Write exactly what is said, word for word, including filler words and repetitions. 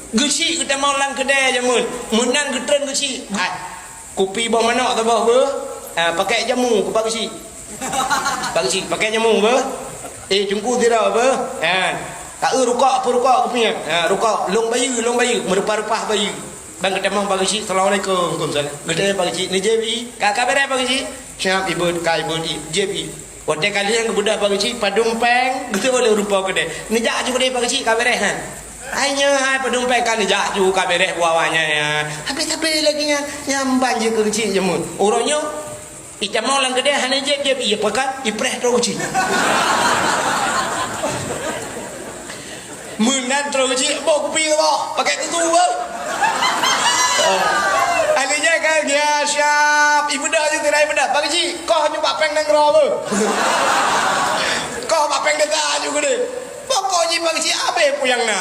Geuchik geutamong lam keudè jameun. Meunan geutreun geuchik. Ai, kupi boh manok saboh beuh. Ah, pakai jamu keu Pak Geuchik. Pak Geuchik, pakai jamu beuh. Eh, cungku sira beuh. Ha. Ka eu rukok, peu rukok kupi nyan. Ha, rukok, lông bayeue, lông bayeue, meureupah-reupah bayeue. Ban geutamong Pak Geuchik, "Assalamualaikum." "Waalaikumsalam." Geutamong Pak Geuchik, "Neujép i?" "Ka, ka beureh Pak Geuchik." "Siap, ibeuet, ka ibeuet i, jép i." Watèe kali nyan geubeudôh Pak Geuchik, padum péng, geuteupeue lé rupa keudè. Neujak ju keudè Pak Geuchik, ka beureh nyan. Hai nyoe hai padum péng, ka neujak ju, ka beureh buah-buah nyan, nyan. Habéh-habéh lagèe nyan, nyan ban jeuet keu Geuchik jameun. Uroe nyoe, itamong lam keudè hana jép-jép, ie pakat, ipreh troh Geuchik. Meunan troh Geuchik, boh kupi boh, pakai tutu boh. Ahli nyan kan, ya, siap. Ibeudôh ju, tirai ibeudôh. Pak Geuchik, koh ju bak péng nanggroe beuh. Koh bak péng desa ju keudeh. Pokok jih Pak Geuchik habéh peue nyang na.